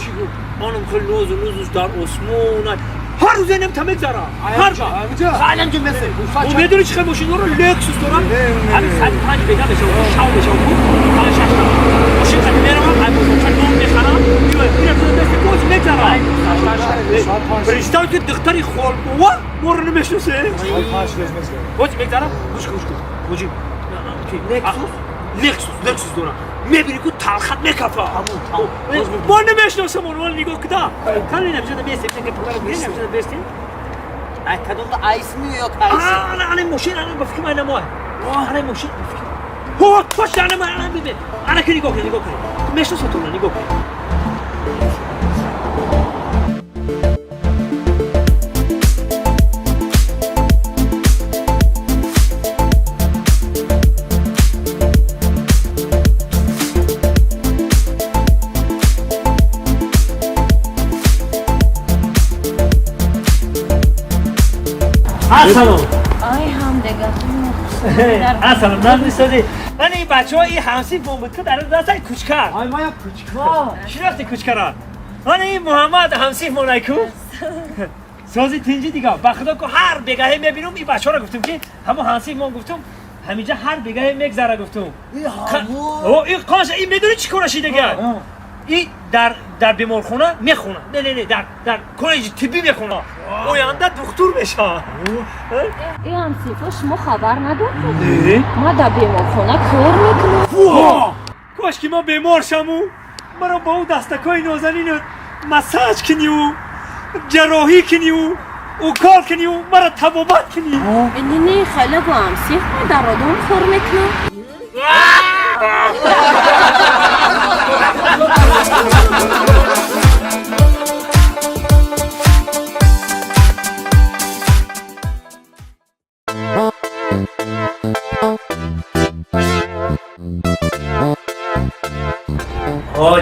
Speaker 4: Анам хеле нозу нозуш дар осмон. Ҳар рӯз инам та мегзара. Ҳар
Speaker 1: ҳалам ҷо месе.
Speaker 4: О медонӣ чӣ хел мошин дора? Лексус дора. Ҳамин соати 5 бега мешава, шав мешава ку. 5 6 та. Мошин қати меравам, ай бозорча нон мехарам. Ира ту дасти боз мегзара. Представь ки духтари холбова моро намешносе. Боз мегзара. Гӯш кун, гӯш кун. Муҷиб.
Speaker 1: Лексус?
Speaker 4: Лексус, Лексус дора. Мебинӣ ку талхат мекафа. Мо намешносам онро нигоҳ куда. Кани намешада бестем, намешада бестем.
Speaker 1: Ай кадомда айсми ё тайси?
Speaker 4: Ана ана мошин, ана ба фикр ман мо. Ана мошин. Ҳо, тош ана ман ана бибин. Ана ки нигоҳ кун, нигоҳ кун. Мешносам туро, нигоҳ кун. سلام.
Speaker 3: آی هم دیگه.
Speaker 4: سلام نازنین سازی. من این بچه‌ها این همسی بود که در دست کوچکر.
Speaker 1: آی ما یک کوچکار.
Speaker 4: شناختی کوچکرا. من این محمد همسی مونایکو. سازی تنجی دیگه. با خدا که هر بگاهی میبینم این بچه‌ها رو گفتم که همون همسی ما گفتم همینجا هر بگاهی میگذره گفتم.
Speaker 1: این همون.
Speaker 4: او این قاش این میدونی چی کارش دیگه؟ این در بیمارخونه میخونه. نه نه نه در کالج طبی میخونه. оянда духтур мешавад.
Speaker 11: Э ҳамсифо, шумо хабар надоред? Ма дар беморхона кор мекунам.
Speaker 4: Кош ки ман бемор шаму маро бо ӯ дастакҳои нозанину массаж куниву ҷарроҳӣ куниву укол куниву маро табобат кунӣ.
Speaker 11: Не, не, хеле бо ҳамсиф ма дар одам кор мекунам.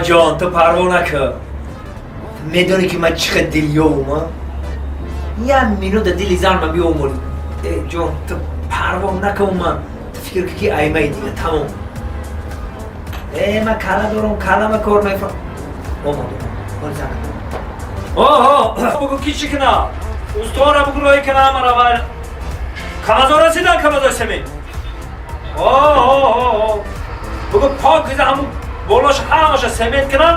Speaker 1: Ҷон, ту парво накун. Медонӣ ки ман чӣ қадр дилёвум, а? Як минута дили зан ман биомӯрӣ. Э, ҷон, ту парво накун ман. Ту фикр кун ки аймаи дига тамом. Э, ман кала дорам, калама кор мефаҳмам. Омад, омад. Занг.
Speaker 4: Оҳо, бугу ки чӣ кунам? Устора бугу роҳӣ кунам ҳамара вай. Камазо расидан камазои семент. Оҳо, бугу пок киза ҳамун болош ҳамаша семент кунам,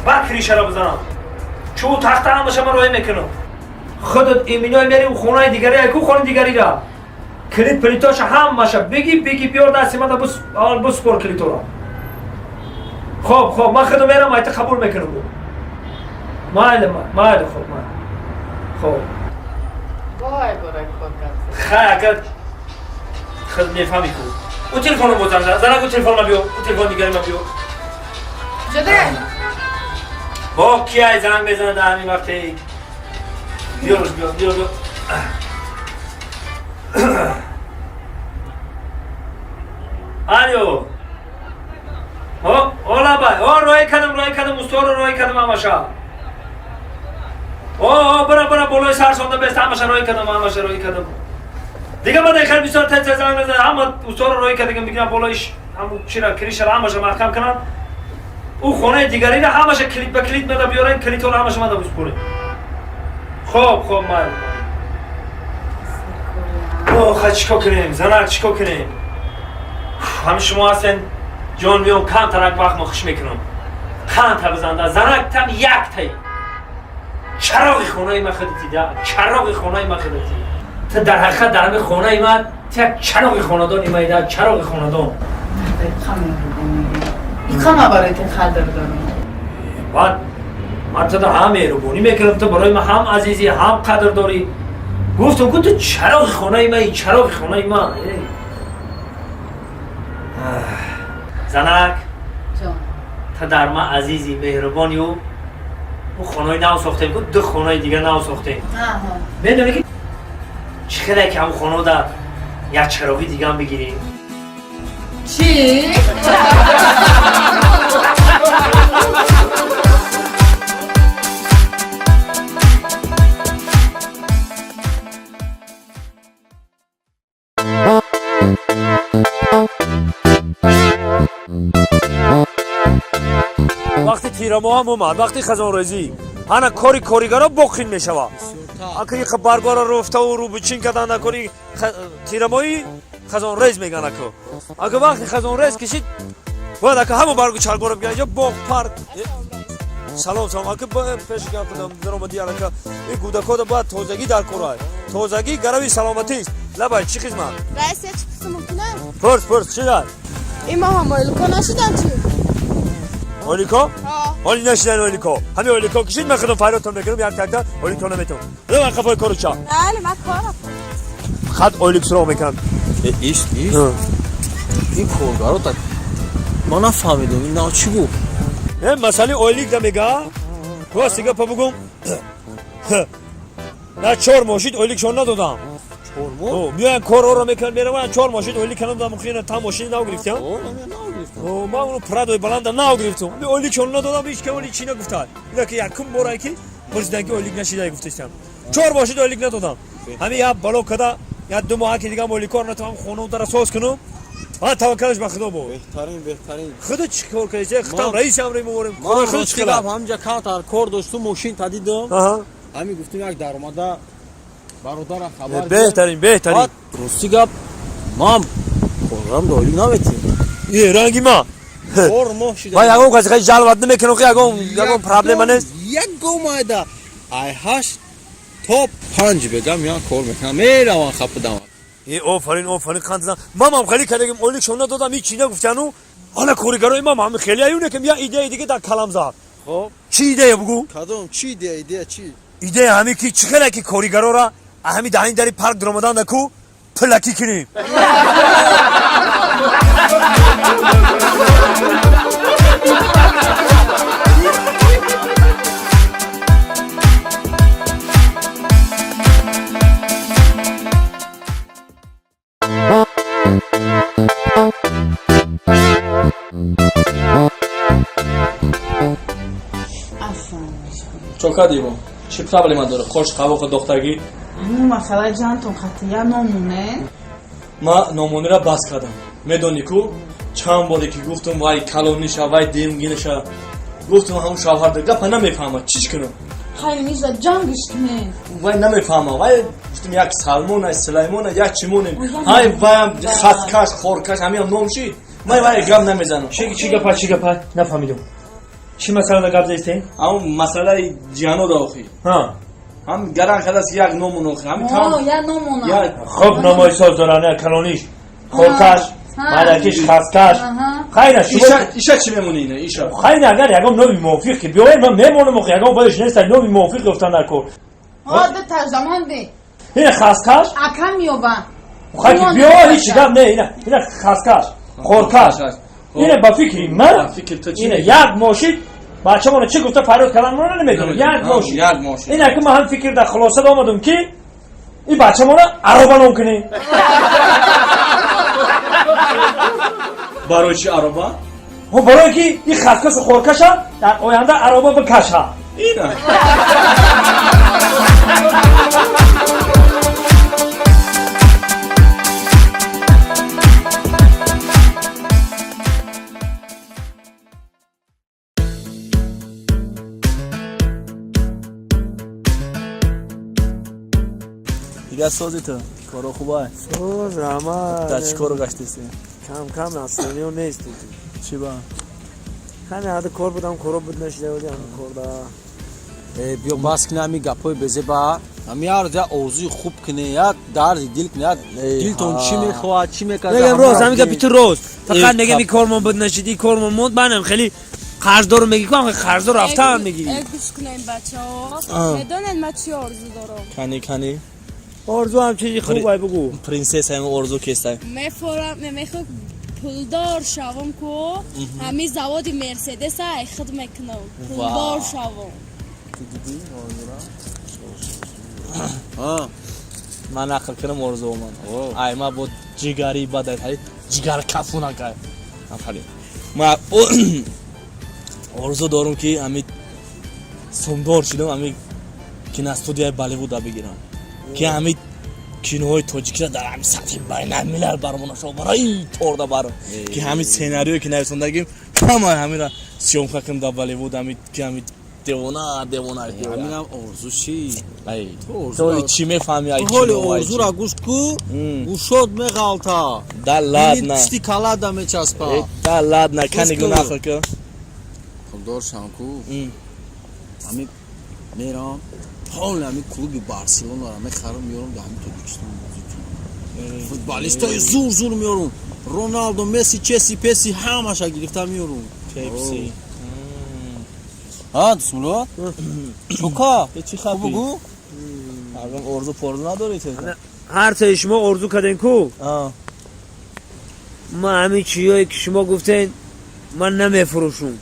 Speaker 4: баъд кришара бизанам. Чӯ тахта ҳамаша ман роҳӣ мекунам.
Speaker 1: Худат иминой мери хонаи дигари, ку хонаи дигарира. Килит плитоша ҳамаша биги биги биёр дасти мана бус, аввал буспор килитора. Хоб, хоб, ман худам мерам айта қабул мекунам. Майли, майли, хоб, майли. Хоб.
Speaker 12: Вой, барои кор гап.
Speaker 4: Хай, агар худ мефаҳми ку. Ӯ телефонро бозан, занак ӯ телефон ма биё, ӯ телефон дигари ма биё.
Speaker 12: Шуде?
Speaker 4: Бо кияй занг мезанад дар ҳамин вақте? Биёрш, биё, биё, биё. Алло. О, ола бай. О, роҳӣ кардам, роҳӣ кардам, усторо роҳӣ кардам ҳамаша. О, о, бара, бара, болои сар сонда бест, ҳамаша роҳӣ кардам, ҳамаша роҳӣ кардам. Дига ман хеле бисёр тез тез занг мезанад, ҳама усторо роҳӣ кардагам, бигирам болои ҳамун чира, кришара ҳамаша маҳкам кунам. Ӯ хонаи дигарира ҳамаша килит ба килит мада биёрем, килитҳоро ҳамаша мада биспорем. Хоб, хоб, майли. О, хай чикор кунем, занак, чикор кунем? Ҳамин шумо ҳастен, ҷон миём, камтарак вақт мо хуш мекунам. Қанта бизанда, занак там яктай. Чароғи хонаи ма худати да, чароғи хонаи ма худати. Ту дар ҳақиқат дар ҳамин хонаи ма ту як чароғи хонадони маи да, чароғи хонадон.
Speaker 12: Иқама барои ту қадр дорам.
Speaker 4: Баъд ман ту ҳам меҳрубонӣ мекунам, ту барои ман ҳам азизӣ, ҳам қадр дорӣ. Гуфтам ку ту чароғи хонаи маи, чароғи хонаи ма. Занак, ту дар ман азизи, меҳрубонию. Ӯ хонаи нав сохтем, ку ду хонаи дигар нав сохтем. Медонӣ ки чӣ хеле ки ҳамн хонаода як чароғи дигаам бигирем?
Speaker 12: Чӣ?
Speaker 4: Вақти тирамоҳам омад, вақти хазонрезӣ, ҳана кори коригаро боқин мешавад. Ака иқа баргора руфтаву рӯбучин кардан дар кори тирамоҳӣ хазонрез меган ака. Ака вақти хазонрез кишид, бояд ака ҳама баргу чалборо бигиран инҷо боғ парк. Салом, салом, ака пеши гап кунам, даромади ака. Ин гудакода бояд тозагӣ дар корай. Тозагӣ гарави саломатист. Лабай, чӣ хизмат?
Speaker 9: Раис, я чӣ пурсам мумкинам?
Speaker 4: Пурс, пурс, чӣ дар?
Speaker 9: Ин моҳ ойлико нашидан чӣ?
Speaker 4: Ойлико? Оли нашидан ойлико. Ҳамин ойлико кишид, ман худам файротон мекунам, як такта ойлико наметавон. Ман қафои кору ча.
Speaker 9: Бале, ман корам.
Speaker 4: Хат ойлик суроғ мекунам.
Speaker 5: Ист, ист. Ин коргаро так ман нафаҳмидам, ин нав чӣ гуфт?
Speaker 4: Э, масъалаи ойлик да мега? Рости гапа бугум. На 4 моҳ шид ойликшон надодам.
Speaker 5: 4 моҳ?
Speaker 4: Меоян корҳоро мекунанд, мераванд, 4 моҳ шид ойлик надодам, мумкин та мошини нав гирифтам. Ман уну прадои баланда нав гирифтам. Ойликшон надодам, ҳеч кам оли чӣ нагуфтад. Ина ки якум борае ки пурсидан ки ойлик нашидай гуфтастам. 4 моҳ шид ойлик надодам. Ҳамин як бало када, як 2 моҳ ки дигам ойликор натавам хона дара соз кунам. Ман таваккалаш ба Худо буд.
Speaker 5: Беҳтарин, беҳтарин.
Speaker 4: Худо чӣ кор кардӣ? Худам раис амри меорем.
Speaker 5: Ман
Speaker 4: Худо чӣ
Speaker 5: рости гап ҳамҷа камтар кор доштум, мошин та дидам. Ҳамин гуфтем як даромада бародара хабар.
Speaker 4: Беҳтарин, беҳтарин.
Speaker 5: Рости гап ман коргарам да ойлик наметиҳам.
Speaker 4: Е, ранги ма.
Speaker 5: 4 моҳ шида.
Speaker 4: Ман ягон каси хеле жалват намекунам, ки ягон проблема нест.
Speaker 5: Ягон майда. Ай 8 то 5 бегам ян кор мекунам. Меравам хапидам.
Speaker 4: Е, офарин, офарин, қанд зан. Ман хеле кардагим, ойликшон надодам, ҳеч чӣ нагуфтану. Ҳала коригарои ман ҳам хеле аюне ки я идеяи дига дар калам зад.
Speaker 5: Хоб.
Speaker 4: Чӣ идея бугу?
Speaker 5: Кадом? Чӣ идея, идея чӣ?
Speaker 4: Идея ҳамин ки чӣ хеле ки коригарора ҳамин даҳин дари парк даромадан ку пулакӣ кунем.
Speaker 5: кардӣ бо? Чӣ проблема дора? Қош қавоқа дохтагӣ?
Speaker 6: Масъалаи ҷантон қатъия номоне.
Speaker 5: Ман номонира бас кардам. Медонӣ ку, чанд боре ки гуфтам вай калониша, вай демгиниша, гуфтам ҳамун шавҳар гапа намефаҳмад, чӣ кунам?
Speaker 6: Хайр, миза ҷангиш кунед.
Speaker 5: Вай намефаҳмад. Вай гуфтам як Салмон, Сулаймон, як чӣ монем. Ҳай ваям хаткаш, хоркаш, ҳамиам ном шид. Ман вай гап намезанам.
Speaker 4: Чӣ гапа, чӣ гапа? Нафаҳмидам. Чӣ масъалада гап заистем?
Speaker 5: Ҳамун масъалаи ҷиҳанода охи.
Speaker 4: Ҳа.
Speaker 5: Ҳам гаран кардааст як номон охи. Ҳам там.
Speaker 6: Я номона.
Speaker 4: Хуб номои соз доранд, калониш, хоркаш, майдакиш, хаскаш. Хайна шумо
Speaker 5: иша чӣ мемонӣ ина иша?
Speaker 4: Хайна агар ягон номи мувофиқ ки биёед ман мемонам охи, ягон боиш нест номи мувофиқ ёфтан дар кор.
Speaker 6: Ҳо ду тарҷамон де.
Speaker 4: Ина хаскаш?
Speaker 6: Ака меёба.
Speaker 4: Хай ки биёед ҳеҷ гап не, ина ина хаскаш, хоркаш. Ина ба фикри ман, ина як мошин бачамона чӣ гуфта фарёд кардан мона намедонам. Як мошин.
Speaker 5: Як мошин.
Speaker 4: Ина ки ман ҳам фикр дар хулоса омадам ки ин бачамона ароба ном кунем.
Speaker 5: Барои чӣ ароба?
Speaker 4: Хо барои ки ин хаскашу хоркаша дар оянда ароба бикаша.
Speaker 5: Ина. Дигар сози ту коро хуба?
Speaker 1: Соз, раҳмат.
Speaker 5: Дар чӣ коро гаштеси?
Speaker 1: Кам кам настроениё нест.
Speaker 5: Чӣ ба?
Speaker 1: Ҳами ҳада кор будам, коро буд нашида будам корда.
Speaker 13: Биё бас кунӣ ҳами гапҳои безеба. Ҳами ҳар як орзуи хуб кунӣ, як дарди дил кунӣ, як дилтон чӣ мехоҳад, чӣ мекард.
Speaker 1: Мегам рост, ҳами гапи ту рост. Фақат мегам ин кормон буд нашид, ин кормон монд, манам хеле қарздор мегӣ, ку қарздор рафтан мегирӣ.
Speaker 9: Гӯш кунем бачаҳо. Медонед ман чӣ орзу дорам?
Speaker 5: Кани кани.
Speaker 1: Орзу ҳам чизи хуб ай бугу.
Speaker 5: Принсесса ҳам орзу кестай.
Speaker 9: Мефорам, мехоҳам пулдор шавам ку, ҳами заводи Мерседес ай худ мекунам. Пулдор шавам.
Speaker 5: Ту дидӣ орзура? Ман нақл кунам орзу ман. Ай ма бо ҷигари бадай ҳали ҷигар кафунакай. Афарин. Ма орзу дорам ки ҳами сумдор шудам, ҳами киностудияи Болливуда бигирам. Ки ҳами киноҳои тоҷикиро дар ҳами сатҳи байналмилал бармонашо барои торда барам. Ки ҳами сценариое ки нависондагим ҳама ҳамира съёмка кунам дар Болливуд, ҳами ки ҳами девона девона.
Speaker 13: Ҳаминам орзу чӣ?
Speaker 5: Ту чӣ мефаҳми ай
Speaker 13: ҳоли
Speaker 5: кино, ай
Speaker 13: орзура гӯш ку, гӯшот меғалта.
Speaker 5: Да ладно.
Speaker 13: Пишти калада мечаспа.
Speaker 5: Да ладно, кани гу нақл ку.
Speaker 13: Пулдор шавам ку. Ҳами мерам ҳоли ҳами клуби Барселонара мехарам, меёрам дар ҳами Тоҷикистон бозӣ кунам. Футболистои зур зур меёрам. Роналдо, Месси, Чеси, Песи ҳамаша гирифта меёрам.
Speaker 5: Пепси.
Speaker 13: Ҳа, Дусмулло? Чука?
Speaker 5: Чӣ хапи?
Speaker 13: Бугу?
Speaker 5: Ягон орзу порзу надорӣ ту?
Speaker 1: Ҳар саи шумо орзу кардем ку? Ман ҳамин чизҳое ки шумо гуфтен, ман намефурӯшум.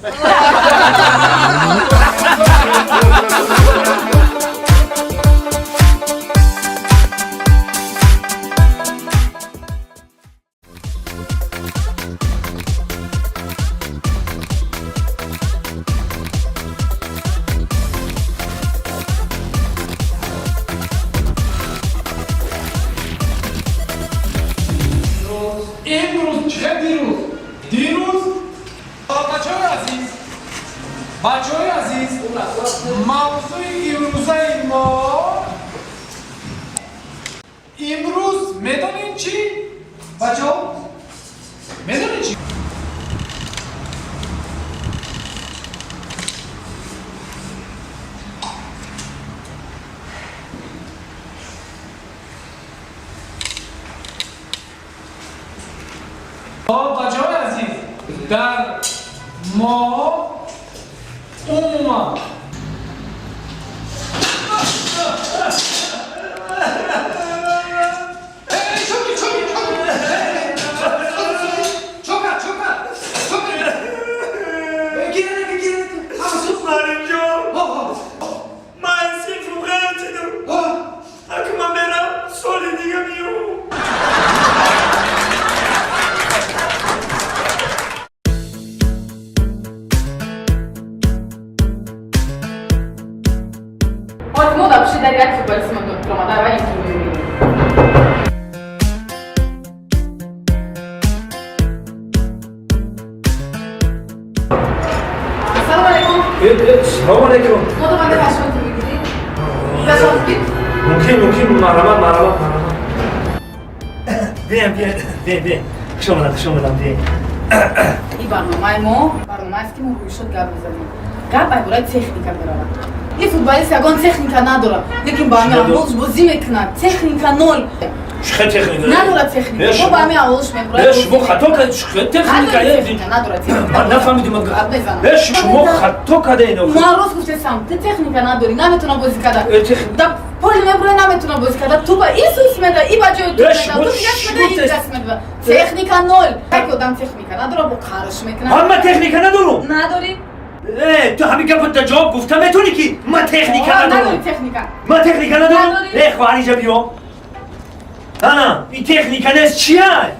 Speaker 2: Имрӯз чӣ дирӯз? Дирӯз бачаҳои азиз, бачаҳои азиз, мавзӯи имрӯзаи мо имрӯз медонед чӣ? Бачаҳо, медонед чӣ? Бачаҳои азиз, дар мо умуман Чоки, чоки, чоки! Чока, чока! Чока! Гиране, гиране!
Speaker 1: Маринҷон, ман синфум ғалтидам. Ака ман мерам, соли дига меём.
Speaker 12: Пошли дар як футболист омада, аввал интервю мегирем. Ассалому алайкум.
Speaker 4: Салому алайкум.
Speaker 12: Мо домада ба шумо интервю гирем. За шумо гир.
Speaker 4: Мумкин, мумкин, марҳамат, марҳамат, марҳамат. Биям, биям, биям, биям. Хуш омадам, хуш омадам, биям.
Speaker 12: Ин барномаи мо барномаест, ки мо рӯйшод гап мезанем. Гап ай бораи техника меравад. Ин футболист ягон техника надорад, лекин ба ҳами авволш бозӣ мекунад. Техника ноль.
Speaker 4: Чӣ техника?
Speaker 12: Надорад техника. Мо ба ҳами авволш мебурад.
Speaker 4: Э, шумо хато кардед, чӣ техника?
Speaker 12: Надорад техника.
Speaker 4: Ман нафаҳмидим.
Speaker 12: Гап мезанам.
Speaker 4: Э, шумо хато кардед.
Speaker 12: Ман рост гуфтесам, ту техника надорӣ, наметавона бозӣ карда. Да поли мебура, наметавона бозӣ карда. Ту ба ин сус меда, и ба ҷои ту меда, ту гас меда, ин гас меда. Техника ноль. Як одам техника надорад, бо қарш мекунад.
Speaker 4: Ман техника надорам.
Speaker 12: Надорӣ?
Speaker 4: Э, ту ҳамин гапро дар ҷавоб гуфта метавонӣ, ки ман техника надорам?
Speaker 12: Надорӣ техника.
Speaker 4: Ман техника надорам? Э, хоҳар, инҷа биё. Ана, ин техника нест, чия?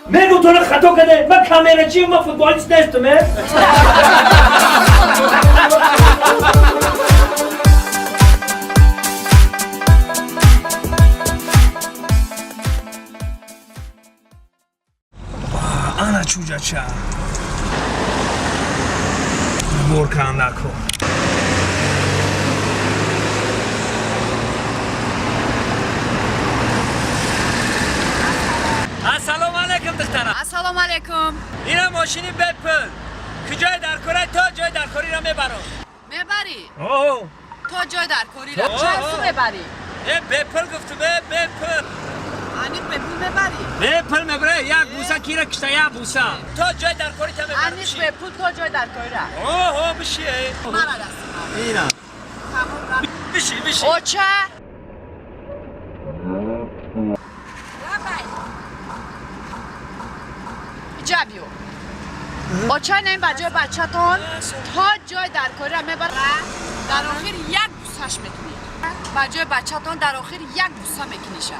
Speaker 4: Мегу туро хато карде. Ман камерачи, ман футболист нестам, э. Ана чӯҷача бор кардам нако. Ассалому алайкум, духтарам.
Speaker 7: Ассалому алайкум.
Speaker 4: Ина мошини бепул, куҷое дар кора, то ҷои даркориро мебарам.
Speaker 7: Мебарӣ?
Speaker 4: О.
Speaker 7: То ҷои даркориро чанд сум мебарӣ?
Speaker 4: Э, бепул гуфтум, э, бепул.
Speaker 7: Аниқ бепул мебарӣ?
Speaker 4: Бепул мебара, як буса кира кишта, як буса. То ҷои даркори та мебарам.
Speaker 7: Аниқ бепул то ҷои даркорира?
Speaker 4: Оҳо, биши.
Speaker 7: Мара дастим.
Speaker 4: Ина. Биши, биши.
Speaker 7: Оча. Иҷа биё. Оча, не, ба ҷои бачатон то ҷои даркорира мебара, дар охир як бусаш мекунӣ. Ба ҷои бачатон дар охир як буса мекуниша.